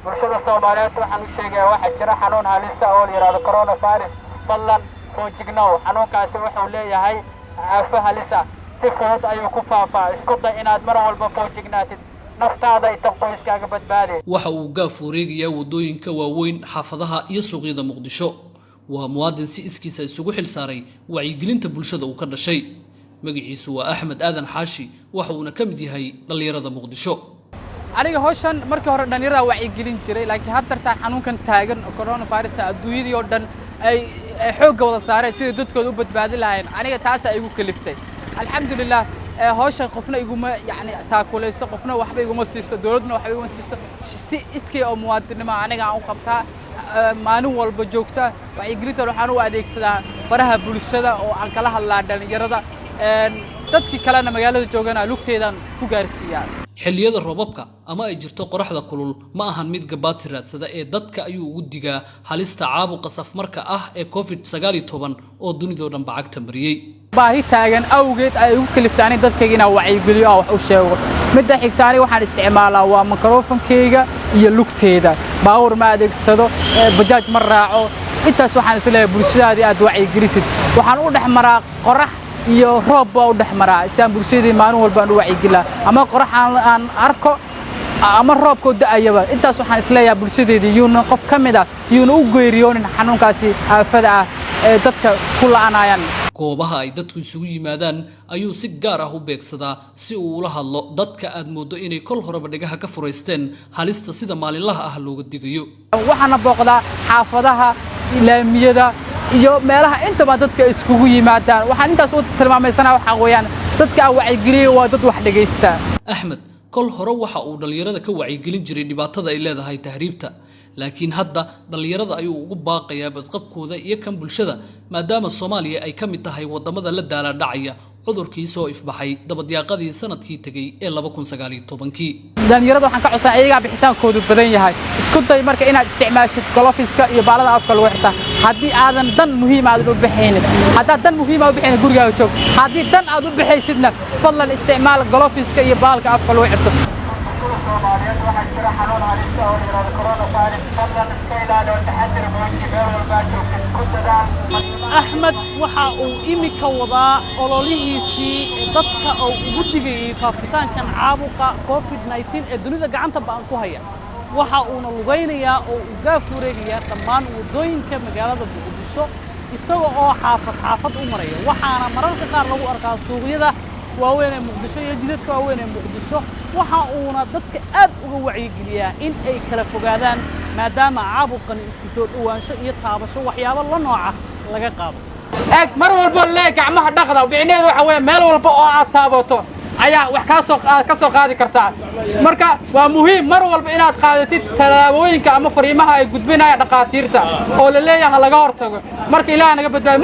Bulshada Soomaaliyeed waxaan u sheegayaa, waxaa jira xanuun halisa oo la yidhahdo coronavirus. Fadlan foojignow. Xanuunkaasi wuxuu leeyahay aafo halisa, si fudud ayuu ku faafaa. Isku day inaad mar walba foojignaatid, naftaada inta qoyskaaga badbaadi. Waxa uu gaaf wareegayaa waddooyinka waaweyn, xaafadaha iyo suuqyada Muqdisho. Waa muwaadin si iskiisa isugu xil saaray wacyigelinta bulshada uu ka dhashay. Magaciisu waa Axmed Aadan Xaashi, waxa uuna ka mid yahay dhallinyarada Muqdisho. Aniga hawshan markii hore dhallinyarada wacyigelin jiray, laakiin haddartaan xanuunkan taagan oo coronavirus adduunyadii oo dhan ay xoogga wada saareen sidai dadkooda u badbaadin lahaayeen, aniga taasaa igu kaliftay. Alxamdulilah, hawshan qofna iguma yacni taakulayso, qofna waxba iguma siiso, dowladna waxba iguma siiso. Si iskay oo muwaadinimo aniga aan u qabtaa maalin walba joogta. Wacyigelintan waxaan u adeegsadaa baraha bulshada oo aan kala hadlaa dhallinyarada, dadkii kalena magaalada joogana lugteedaan ku gaarsiiyaa. Xilliyada roobabka ama ay jirto qoraxda kulul, ma ahan mid gabaati raadsada ee dadka ayuu ugu digaa halista caabuqa safmarka ah ee COVID-19 oo dunidoo dhan bacagta mariyey. Baahi taagan awgeed ay igu kaliftay aniga dadkayga inaan wacyigeliyo oo wax u sheego. Midda xigta, aniga waxaan isticmaalaa waa mikrofonkeyga iyo lugteeda. Baawur ma adeegsado, bajaaj ma raaco. Intaas waxaan isleeyahay bulshadaadii aad wacyigelisid. Waxaan u dhex maraa qorax iyo roob baa u dhex maraa si aan bulshadii maalin walba aan u wacyigelaa, ama qorax aan arko ama roobkoo da'ayaba. Intaas waxaan isleeyahay bulshadeedii yuuna qof ka mid ah yuuna u geeriyoonin xanuunkaasi aafada ah ee dadka ku la'anayaan. Goobaha ay dadku isugu yimaadaan ayuu si gaar ah u beegsadaa si uu ula hadlo dadka aad mooddo inay kol horeba dhegaha ka furaysteen halista sida maalinlaha ah looga digayo. Waxaana booqdaa xaafadaha, laamiyada iyo meelaha intaba dadka iskugu yimaadaan. Waxaan intaas u tilmaamaysanaa waxaa weeyaan, dadka aan wacyigeliya waa dad wax dhegaysta. Axmed kol hore waxa uu dhallinyarada ka wacyigelin jiray dhibaatada ay leedahay tahriibta, laakiin hadda dhallinyarada ayuu ugu baaqayaa badqabkooda iyo kan bulshada, maadaama Soomaaliya ay ka mid tahay waddamada la daalaadhacaya cudurkii soo ifbaxay dabadyaaqadii sanadkii tegey ee 2019-kii. Dhalinyarada waxaan ka codsanaa, iyagaa bixitaankoodu badan yahay, isku day marka inaad isticmaashid galofiska iyo baalada afka lagu xirta haddii aadan dan muhiim aadan u bixaynin. Haddaad dan muhiim u bixaynin, gurigaaga joog. Haddii dan aad u bixaysidna, fadlan isticmaal galofiska iyo baalka afka lagu xirto. Bulshada Soomaaliyeed, waxaa jira xanuun halisa oo la yidhahdo coronavirus. Fadlan iska ilaali oo taxadir muuji. Meel walbaa joogtid ku dadaal. Axmed waxa uu iminka wadaa ololihiisii dadka oo ugu digayey faafitaankan caabuqa COVID-19 ee dunida gacanta ba'an ku haya. Waxa uuna lugaynayaa oo uu gaaf wareegayaa dhammaan waddooyinka magaalada Muqdisho, isaga oo xaafad xaafad u maraya. Waxaana mararka qaar lagu arkaa suuqyada waaweyn ee Muqdisho iyo jidadka waaweyn ee Muqdisho. Waxa uuna dadka aad uga wacyigeliyaa in ay kala fogaadaan, maadaama caabuqani isku soo dhowaansho iyo taabasho waxyaabo la nooca laga qaado. Eeg, mar walbo lee gacmaha dhaqda, micnaheedu waxa weeye meel walba oo aad taabato ayaa wax kaasoo aad ka soo qaadi kartaa. Marka waa muhiim mar walba inaad qaadatid tallaabooyinka ama fariimaha ay gudbinayaan dhakhaatiirta oo la leeyahay laga hortago. Marka Ilaah naga badbaado.